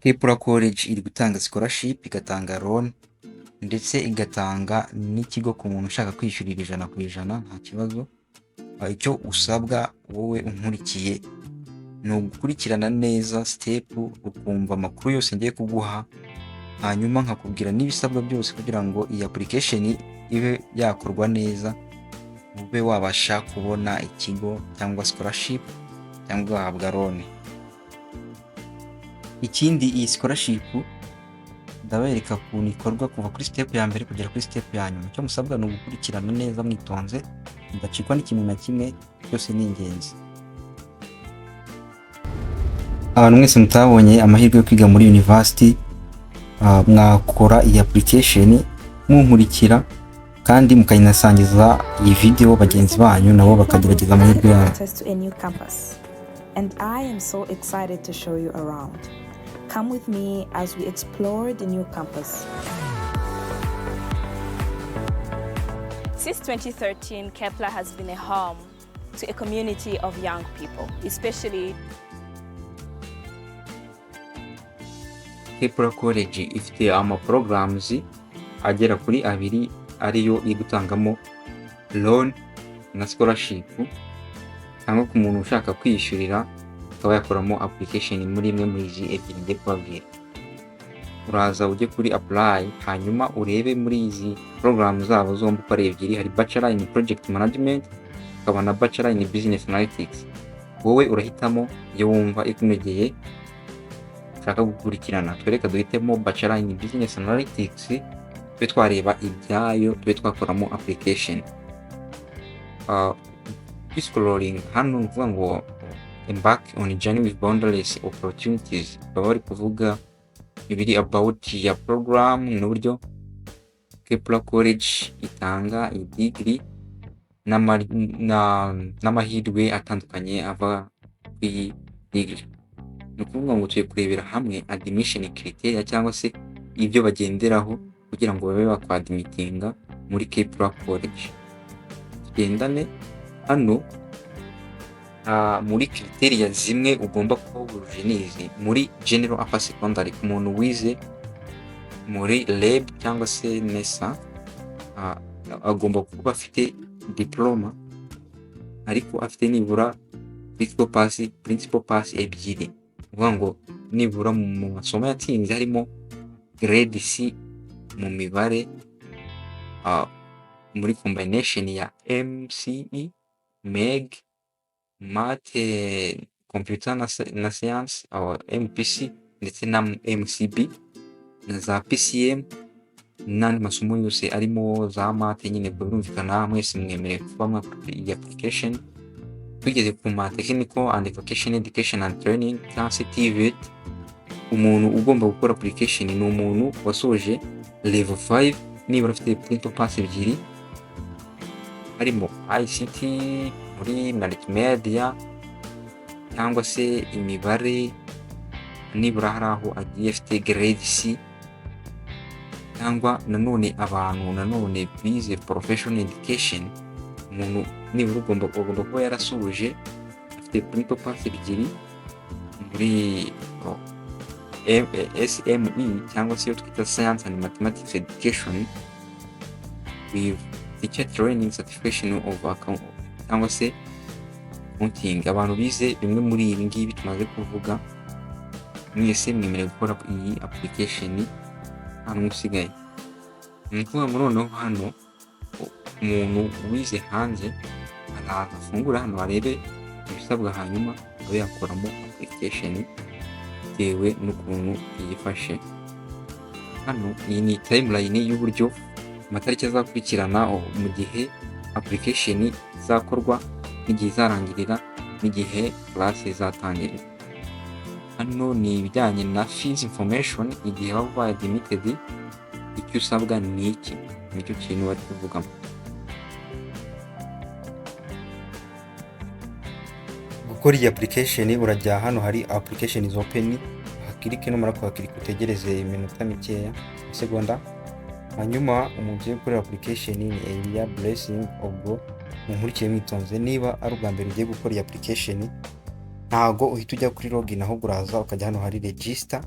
Kepler College iri gutanga scholarship, igatanga loan, ndetse igatanga n'ikigo ku muntu ushaka kwishyurira 100% nta kibazo. Icyo usabwa wowe unkurikiye ni ugukurikirana neza step, ukumva amakuru yose ngiye kuguha, hanyuma nkakubwira n'ibisabwa byose kugira ngo iyi application ibe yakorwa neza, ube wabasha kubona ikigo cyangwa scholarship cyangwa ugahabwa loan. Ikindi, iyi scholarship ndabereka ukuntu ikorwa kuva kuri step ya mbere kugera kuri step ya nyuma. Icyo musabwa ni ugukurikirana neza mwitonze, mudacikwa n'ikintu na kimwe, byose ni ingenzi. Abantu mwese mutabonye amahirwe yo kwiga muri university, mwakora iyi application munkurikira kandi mukayinasangiza iyi video bagenzi banyu, nabo bakagerageza amahirwe yabo. Brought us to a new campus, and I am so excited to show you around. Come with me as we explore the new campus. Since 2013, Kepler has been a home to a community of young people, especially Kepler College ifite ama programs agera kuri abiri ariyo iri gutangamo loan na scholarship, cyangwa ku muntu ushaka kwiyishyurira akaba yakoramo application muri imwe muri izi ebyiri ngiye kubabwira. Uraza ujye kuri apply, hanyuma urebe muri izi program zabo zombi uko ari ebyiri: hari Bachelor in Project Management, hakaba na Bachelor in Business Analytics. Wowe urahitamo iyo wumva ikunogeye ushaka gukurikirana. Twereka duhitemo Bachelor in Business Analytics, tube twareba ibyayo, tube twakoramo application. Scrolling hano, ni ukuvuga ngo "Embark on a journey with boundless opportunities". Baba bari kuvuga ibiri about ya program n'uburyo Kepler College itanga iyi degree n'amahirwe atandukanye ava kuri iyi degree. Ni ukuvuga ngo tugiye kurebera hamwe admission criteria, cyangwa se ibyo bagenderaho kugira ngo babe bakwadmittinga muri Kepler College. Tugendane hano. Muri criteria zimwe ugomba kuba wujuje ni izi: muri general upper secondary, ku muntu wize muri REB cyangwa se NESA, agomba kuba afite diploma ariko afite nibura principal pass ebyiri. Ni ukuvuga ngo nibura mu masomo yatsinze harimo grade C mu mibare, muri combination ya MCE, MEG, Math, Computer na Science, MPC ndetse na MCB na za PCM n'andi masomo yose arimo za math nyine. Ubwo birumvikana mwese mwemerewe kuba mwakora iyi application. Tugeze ku ma technical and vocational education and training, cyangwa se TVET, umuntu ugomba gukora application ni umuntu wasoje level 5, nibura afite principal pass ebyiri, harimo ICT muri multimedia cyangwa se imibare, nibura hari aho agiye afite grade C, cyangwa nanone abantu nanone bize professional education, umuntu nibura ugomba kuba yarasoje afite principal pass ebyiri muri SME, cyangwa se iyo twita Science and Mathematics Education with Teacher Training Certification of Account cyangwa se Accounting. Abantu bize bimwe muri ibi ngibi tumaze kuvuga, mwese mwemerewe gukora iyi application, nta n'umwe usigaye. Ni ukuvuga ngo noneho hano umuntu wize hanze araza afungure hano, arebe ibisabwa, hanyuma abe yakoramo application bitewe n'ukuntu yifashe. Hano iyi ni timeline y'uburyo amatariki azakurikirana mu gihe application izakorwa, n'igihe izarangirira, n'igihe class izatangirira. Hano ni ibijyanye na fees information, igihe waba ubaye admitted, icyo usabwa ni iki, nicyo kintu bari kuvugamo. Gukora iyi application, urajya hano hari "Application is open", uhaclicke. Numara kuhaclicka utegereze iminota mikeya, isegonda. Hanyuma umuntu ugiye gukorera application ni Elia Blessing. Ubwo munkurikiye mwitonze. Niba ari ubwa mbere ugiye gukora iyi application, ntago uhita ujya kuri login, ahubwo uraza ukajya hano hari register.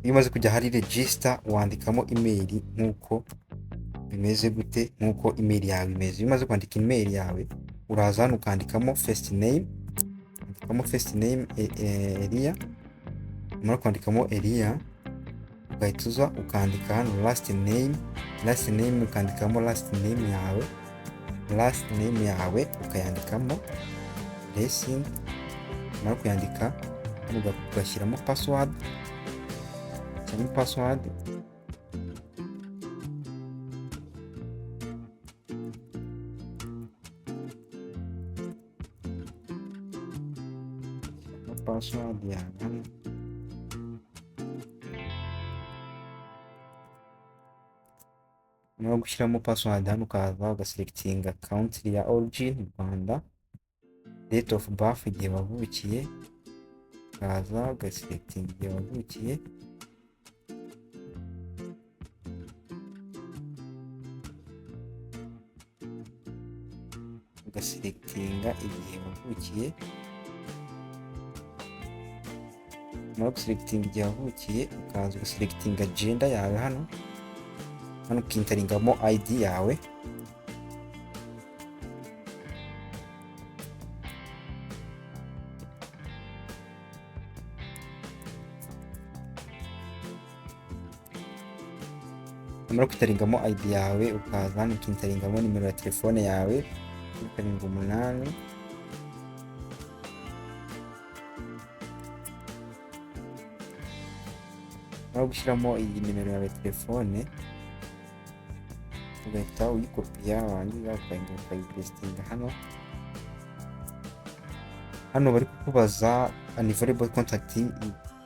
Iyo umaze kujya ahari register, wandikamo email nk'uko bimeze gute, nk'uko email yawe imeze. Iyo umaze kwandika email yawe, uraza hano ukandikamo first name, ukandikamo first name Elia. Umara kwandikamo Elia, ugahita uza ukandika hano last name. Last name, ukandikamo last name yawe, last name yawe ukayandikamo Blessing. Umara kuyandika hano, ugashyiramo password, ushyiramo password. Shyiramo password yawe hano. Nyuma yo gushyiramo password hano, ukaza ugaselectinga country ya origin, Rwanda, date of birth, igihe wavukiye, ukaza ugaselectinga igihe wavukiye. Ugaselectinga igihe wavukiye. Nyuma guselectinga igihe wavukiye, ukaza ugaselectinga gender yawe hano. Hano ukenteringamo ID yawe. Nyamara kwenteringamo ID yawe, ukaza hano ukenteringamo nimero ya telefone yawe, 7 8. Nyuma gushyiramo iyi nimero yawe ya telefone, ugahita uyikopiya, warangiza ukagenda ukayipastinga hano. Hano bari kukubaza unavailable contact,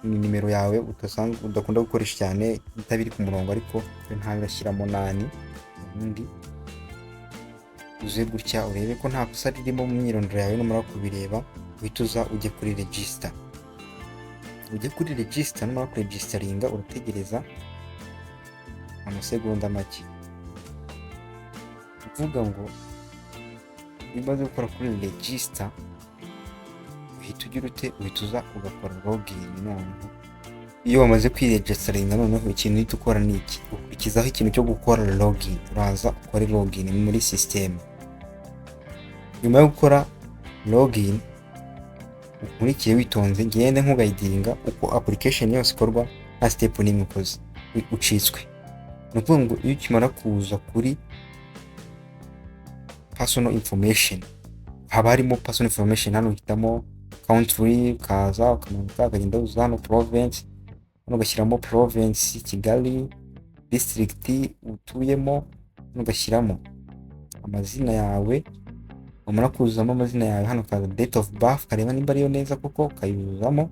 ni nimero yawe udasanzwe udakunda gukoresha cyane, itaba iri ku murongo, ariko yo ntayo, urashyiramo nani. Ubundi uze gutya urebe ko nta kosa ririmo mu myirondoro yawe. Numara kubireba, uhita uza ujye kuri register, ujye kuri register. Numara kuregisteringa, urategereza amasegonda make. Uvuga ngo iyo umaze gukora kuri register, uhita ugira ute? Uhita uza ugakora login. Noneho iyo wamaze kwiregisteringa, noneho ikintu uhita ukora ni iki? Ukurikizaho ikintu cyo gukora login. Uraza ukore login muri system. Nyuma yo gukora login, ukurikiye witonze, ngende nkuguidinga uko application yose ikorwa, nta step n'imwe ukoze ucitswe. Ni ukuvuga ngo iyo ukimara kuza kuri personal information, haba harimo personal information. Hano uhitamo country, ukaza ukamanuka, ukagenda uza hano province, hano ugashyiramo province Kigali, district utuyemo, hano ugashyiramo amazina yawe. Wamara kuzuzamo amazina yawe, hano ukaza date of birth, ukareba nimba ariyo neza kuko, ukayuzuzamo.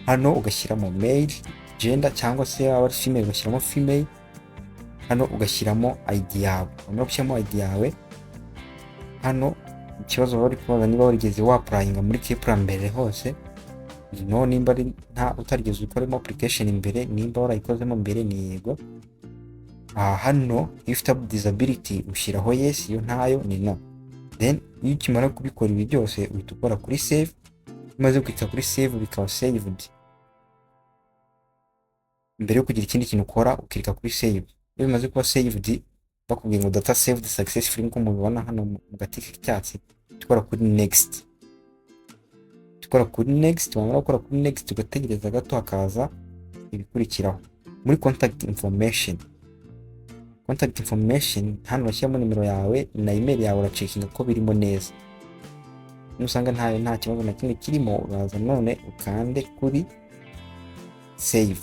Hano ugashyiramo male gender, cyangwa se waba ari female ugashyiramo female. Hano ugashyiramo ID yawe. Wamara gushyiramo ID yawe, hano ikibazo baba bari kubaza niba warigeze waapplyinga muri Kepler mbere hose, no nimba ari nta utarigeze ukoremo application imbere, nimba warayikozemo mbere ni yego. Aha hano iyo ufite disability ushyiraho yes, iyo ntayo ni no. Then iyo ukimara kubikora ibi byose, uhita ukora kuri save. Umaze kwita kuri save, bikaba saved. Mbere yo kugira ikindi kintu ukora, ukirika kuri save. Iyo bimaze kuba saved, bakubwiye ngo data saved successfully, nk'uko mubibona hano mu gati k'icyatsi, tukora kuri next. Tukora kuri next. Wamara gukora kuri next, ugategereza gato, hakaza ibikurikiraho muri contact information. Contact information, hano urashyiramo nimero yawe na email yawe, uracheckinga ko birimo neza. Nusanga ntayo, nta kibazo na kimwe kirimo, uraza none ukande kuri save.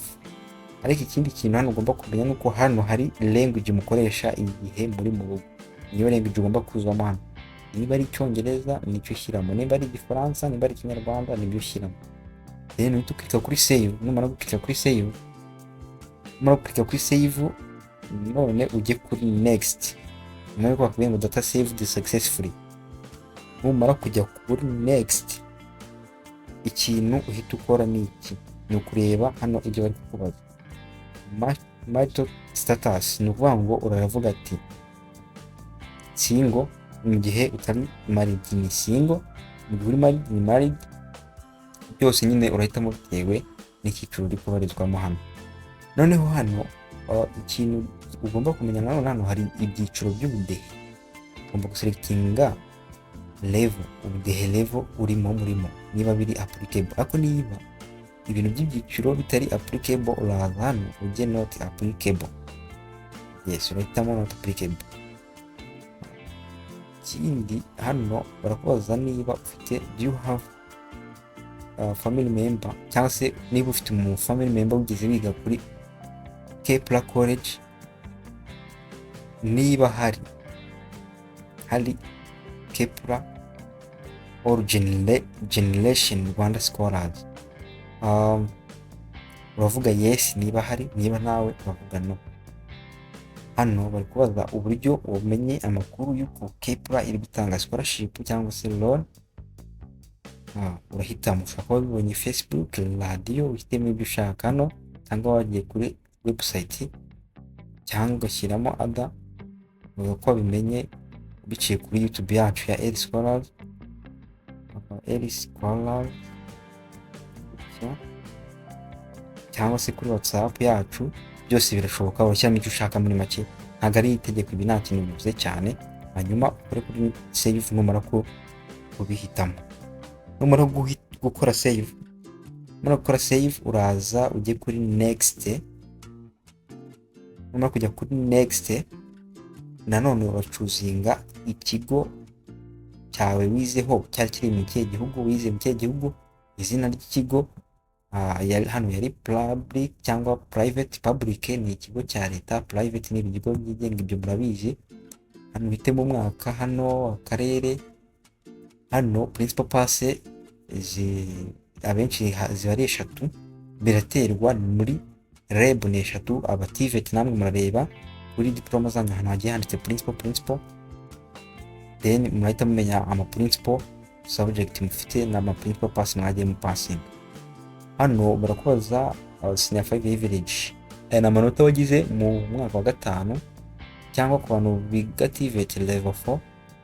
Ariko ikindi kintu hano ugomba kumenya ni uko hano hari language mukoresha igihe muri mu rugo, niyo language ugomba kuzamo hano. Niba ari Icyongereza, nicyo ushyiramo, niba ari Igifaransa, niba ari Ikinyarwanda, nibyo ushyiramo. Then uhita ukirika kuri save. Numara gukirika kuri save, numara gukirika kuri save, none ujye kuri next. Nyuma yuko bakubwiye ngo data saved successfully, numara kujya kuri next, ikintu uhita ukora ni iki? Ni ukureba hano ibyo bari kukubaza. Marital status, ni ukuvuga ngo uravuga ati single. Mu gihe utari married ni single, mu gihe uri married ni married. Byose nyine urahitamo bitewe n'icyiciro uri kubarizwamo hano. Noneho hano ikintu ugomba kumenya nanone, hano hari ibyiciro by'ubudehe. Ugomba guselectinga level, ubudehe level urimo murimo, niba biri applicable. Ariko niba ibintu by'ibyiciro bitari applicable, uraza hano ujye not applicable. Yes, urahitamo not applicable. Ikindi, hano barakubaza niba ufite, do you have family member, cyangwa se niba ufite umu family member wigeze wiga kuri Kepler College. Niba hari Kepler or Generation Rwanda Scholars, uravuga yes niba hari, niba nawe uravuga no. Hano bari kubaza uburyo wamenye amakuru y'uko Kepler iri gutanga scholarship cyangwa se loan. Urahitamo, ushobora kuba wabibonye Facebook, radiyo, uhitemo ibyo ushaka hano, cyangwa wagiye kuri website, cyangwa ugashyiramo other, uvuga ko wabimenye biciye kuri YouTube yacu ya L Scholars, L Scholars gutya, cyangwa se kuri WhatsApp yacu. Byose birashoboka, urashyiramo icyo ushaka. Muri make ntabwo ari itegeko, ibi nta kintu bivuze cyane. Hanyuma ukore kuri save numara kubihitamo. Numara gukora save, numara gukora save, uraza ujye kuri next. Numara kujya kuri next, nanone urachoosinga ikigo cyawe wizeho, cyari kiri mu kihe gihugu, wize mu kihe gihugu, izina ry'ikigo. Hano yari public cyangwa private. Public ni ikigo cya leta, private ni ibigo byigenga, ibyo murabizi. Hano uhitemo umwaka, hano akarere, hano principal pass abenshi ziba ari eshatu, biraterwa, muri REB ni eshatu. Aba TVET namwe murareba kuri diploma zanyu ahantu hagiye handitse principal, principal, then murahita mumenya ama principal subject mufite n'ama principal pass mwagiye mupassinga. Hano barakubaza senior 5 average, aya ni amanota wagize mu mwaka wa gatanu, cyangwa ku bantu biga TVET level 4,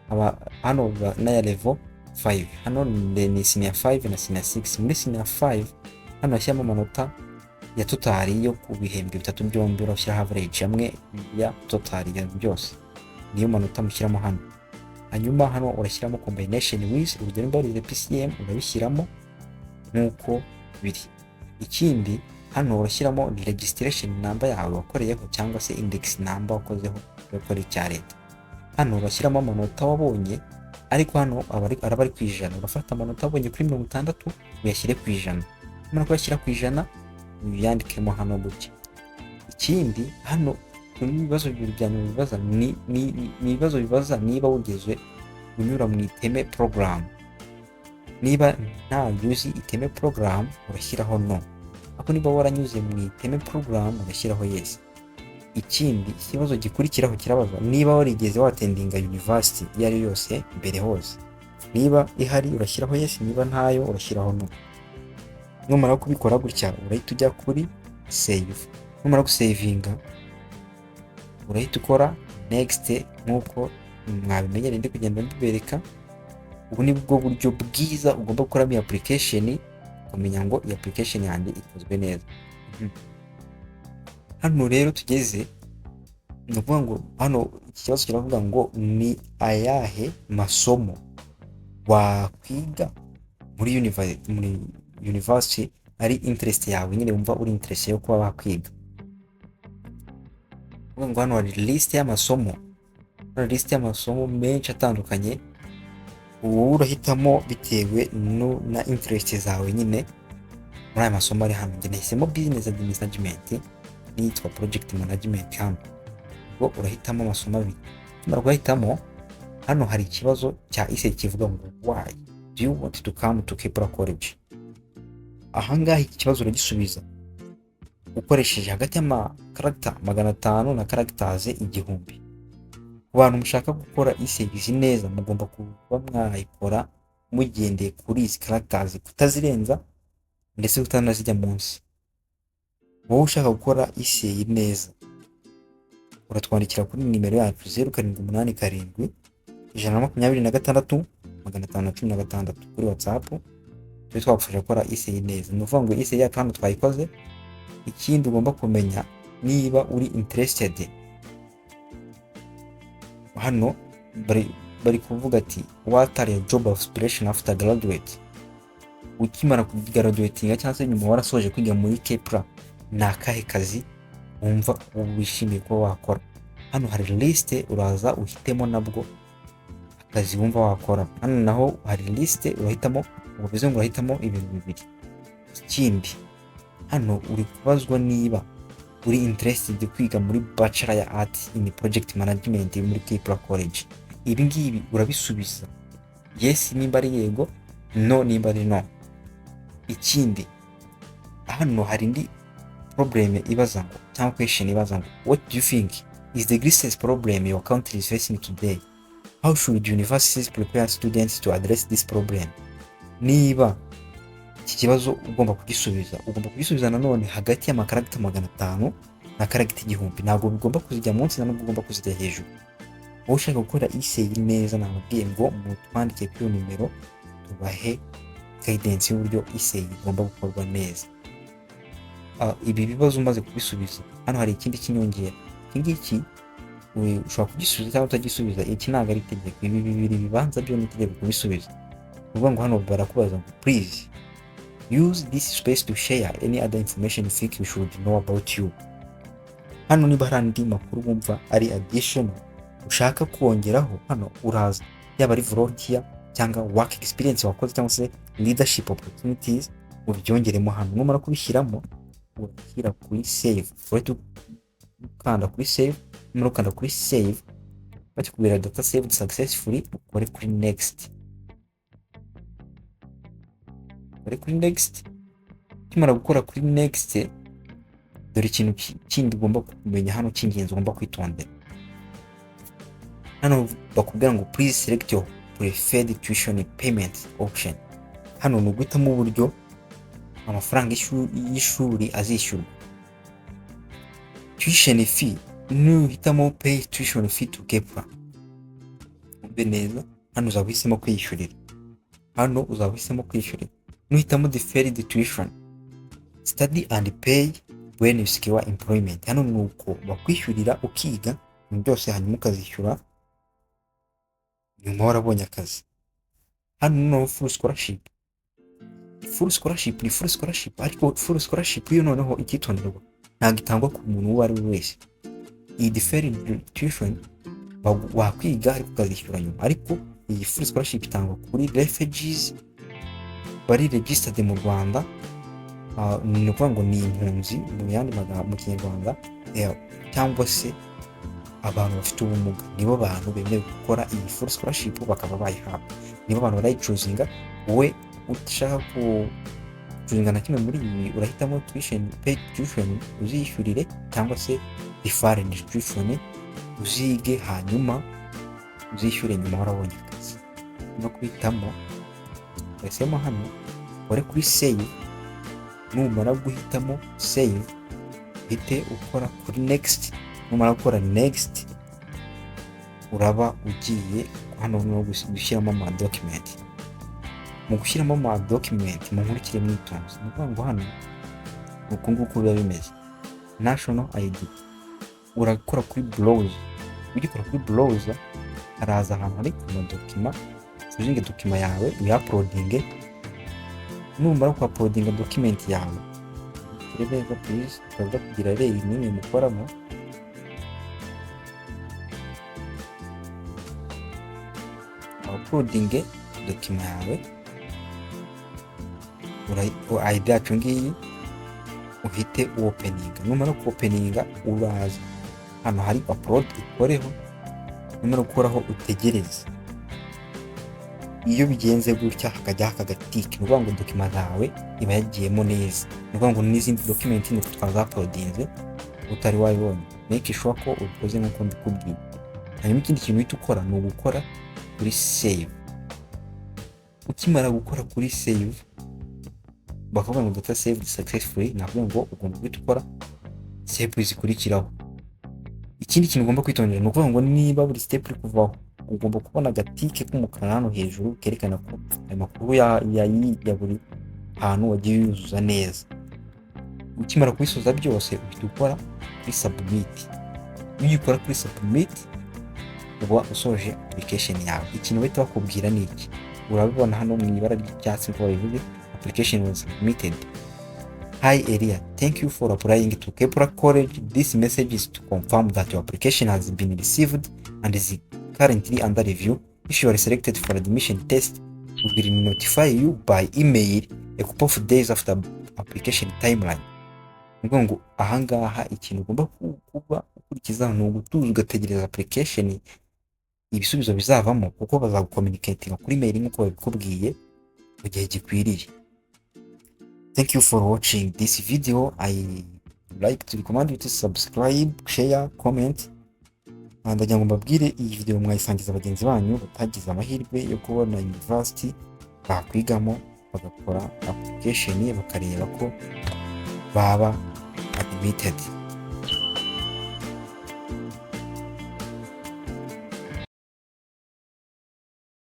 aba hano n'aya level 5. Hano ni senior 5 na senior 6. Muri senior 5 hano hashyiramo amanota ya total yo ku bihembwe bitatu byombi, urashyiraho average hamwe ya total ya byose, niyo manota mushyiramo hano. Hanyuma hano urashyiramo combination with, urugero niba warize PCM urabishyiramo nk'uko biri. Ikindi, hano urashyiramo registration number yawe wakoreyeho, cyangwa se index number wakozeho gukora icya leta. Hano urashyiramo amanota wabonye, ariko hano araba ari ku ijana. Urafata amanota wabonye kuri 60 uyashyire ku ijana. Numara kuyashyira ku ijana, uyandikemo hano gutya. Ikindi, hano ni ibibazo bibiri bya nyuma bibaza, ni ibibazo bibaza niba wigeze unyura mu Iteme program. Niba ntabyo uzi Iteme program, urashyiraho no, ariko niba waranyuze mu Iteme program, urashyiraho yes. Ikindi, ikibazo gikurikiraho kirabaza niba warigeze wattendinga university iyo ari yo yose mbere hose. Niba ihari urashyiraho yes, niba ntayo urashyiraho no. Numara kubikora gutya, urahita ujya kuri save. Numara gusavinga, urahita ukora next nk'uko mwabimenyereye ndi kugenda mbibereka. Ubu ni bwo buryo bwiza ugomba gukoramo iyi application, ukamenya ngo iyi application yanjye ikozwe neza. Hano rero tugeze, ni ukuvuga ngo hano iki kibazo kiravuga ngo ni ayahe masomo wakwiga muri university ari interest yawe nyine, wumva uri interest yo kuba wakwiga. Kuvuga ngo hano hari list y'amasomo, hari list y'amasomo menshi atandukanye, wowe urahitamo bitewe na interest zawe nyine muri aya masomo ari hano. Njye nahisemo business management n'iyitwa project management hano. Ubwo urahitamo amasomo abiri. Numara guhitamo, hano hari ikibazo cya essay kivuga ngo "Why do you want to come to Kepler College?" Ahangaha iki kibazo uragisubiza ukoresheje hagati y'amacharacter 500 na characters 1000. Ku bantu mushaka gukora essays neza, mugomba kuba mwayikora mugendeye kuri izi characters, kutazirenza ndetse kutanazijya munsi. Wowe ushaka gukora essay neza, uratwandikira kuri nimero yacu 0787 126 516 kuri WhatsApp, tube twagufasha gukora essay neza. Ni ukuvuga ngo essay yacu hano twayikoze. Ikindi ugomba kumenya, niba uri interested, hano bari kuvuga ati: "What are your job aspiration after graduate?" Ukimara kugraduatinga cyangwa se nyuma warasoje kwiga muri Kepler, ni akahe kazi wumva wishimiye kuba wakora? Hano hari liste, uraza uhitemo nabwo akazi wumva wakora. Hano naho hari liste, urahitamo. Ubwo bivuze ngo urahitamo ibintu bibiri. Ikindi, hano uri kubazwa niba uri interested kwiga muri Bachelor ya Art in Project Management muri Kepler College. Ibi ngibi urabisubiza yes nimba ari yego, no nimba ari no. Ikindi, hano hari indi problem ibaza ngo, cyangwa question ibaza ngo: "What do you think is the greatest problem your country is facing today? How should universities prepare students to address this problem?" Niba iki kibazo ugomba kugisubiza, ugomba kugisubiza nanone hagati y'amakaragita 500 na karagita 1000. Ntabwo bigomba kuzijya munsi, nta nubwo ugomba kuzijya hejuru. Wowe ushaka gukora essay neza, nababwiye ngo mutwandike kuri iyo nimero tubahe guidance y'uburyo essay igomba gukorwa neza. Ibi bibazo umaze kubisubiza, hano hari ikindi cy'inyongera. Iki ngiki ushobora kugisubiza cyangwa utagisubiza, iki ntabwo ari itegeko. Ibi bibiri bibanza byo ni itegeko kubisubiza. Ni ukuvuga ngo hano barakubaza ngo: "Please use this space to share any other information you think we should know about you." Hano niba hari andi makuru wumva ari additional ushaka kongeraho, hano uraza, yaba ari volunteer cyangwa work experience wakoze cyangwa se leadership opportunities, ubyongeremo hano. Numara kubishyiramo, urashyira kuri save, urahita ukanda kuri save. Numara gukanda kuri save, bakikubwira "Data saved successfully", ukore kuri next, ukore kuri next. Ukimara gukora kuri next, dore ikintu kindi ugomba kumenya hano cy'ingenzi ugomba kwitondera. Hano bakubwira ngo: "Please select your preferred tuition payment option." Hano ni uguhitamo uburyo amafaranga y'ishuri azishyurwa. Tuition fee, nuhitamo pay tuition fee to Kepler, umve neza, hano uzaba uhisemo kwiyishyurira, hano uzaba uhisemo kwiyishyurira. Nuhitamo deferred tuition, study and pay when you secure employment, hano ni uko bakwishyurira ukiga ibintu byose, hanyuma ukazishyura nyuma warabonye akazi. Hano noneho full scholarship, full scholarship ni full scholarship, ariko full scholarship yo noneho icyitonderwa, ntabwo itangwa ku muntu uwo ari we wese. Iyi deferred tuition wakwiga ariko ukazishyura nyuma, ariko iyi full scholarship itangwa kuri refugees bari registered mu Rwanda. Ni ukuvuga ngo ni impunzi mu yandi magambo mu Kinyarwanda, cyangwa se abantu bafite ubumuga. Nibo bantu bemerewe gukora iyi full scholarship bakaba bayihabwa, nibo bantu barayichoosinga. Wowe ushaka kuchoosinga na kimwe muri ibi, urahitamo tuition, pay tuition uzishyurire, cyangwa se deferred tuition uzige hanyuma uzishyure nyuma warabonye akazi. No guhitamo uhisemo hano, ukore kuri save. Numara guhitamo save, uhite ukora kuri next. Numara gukora next, uraba ugiye hano no gushyiramo ama document. Mu gushyiramo ama document, munkurikire mwitonze. Ni ukuvuga ngo hano ni uku nguku biba bimeze. National ID, urakora kuri browse. Ugikora kuri browser, haraza ahantu hari amadocument. Choosinge document yawe, uyauploadinge. Numara kuuploadinga document yawe, turebe neza please, utaza kugira error n'imwe mukoramo. Uploadinge document yawe, ID yacu ngiyi, uhite uopeninga. Numara kuopeninga, uraza hano hari upload ukoreho. Numara gukoraho, utegereze. Iyo bigenze gutya hakajyaho aka gatick, ni ukuvuga ngo document zawe iba yagiyemo neza. Ni ukuvuga ngo n'izindi document ni uko twazauploadinze utari wabibonye. Make sure ko ubikoze nk'uko mbikubwiye. Hanyuma ikindi kintu uhita ukora ni ugukora kuri save. Ukimara gukora kuri save, bakavuga ngo "Data saved successfully". Nakuvuga ngo ugomba guhita ukora step zikurikiraho. Ikindi kintu ugomba kwitondera ni ukuvuga ngo niba buri step uri kuvaho, ugomba kubona agatick k'umukara hano hejuru kerekana ko ayo makuru ya buri hantu wagiye uyuzuza neza. Ukimara kubisoza byose, uhita ukora kuri submit. Iyo ugikora kuri submit, uba usoje application yawe. Ikintu bahita bakubwira ni iki? Urabibona hano mu ibara ry'icyatsi nk'uko babivuze: "Application was submitted. Hi Elia, thank you for applying to Kepler College. This message is to confirm that your application has been received and is currently under review. If you are selected for admission test, we will notify you by email a couple of days after application timeline." Ni ukuvuga ngo ahangaha ikintu ugomba kuba ukurikiza ni ugutuza, ugategereza application, ibisubizo bizavamo, kuko bazagucommunicatinga kuri mail nk'uko babikubwiye mu gihe gikwiriye. Thank you for watching this video. I like to recommend you to subscribe, share, comment. Ndagira ngo mbabwire, iyi video mwayisangiza bagenzi banyu batagize amahirwe yo kubona university bakwigamo, bagakora application bakareba ko baba admitted.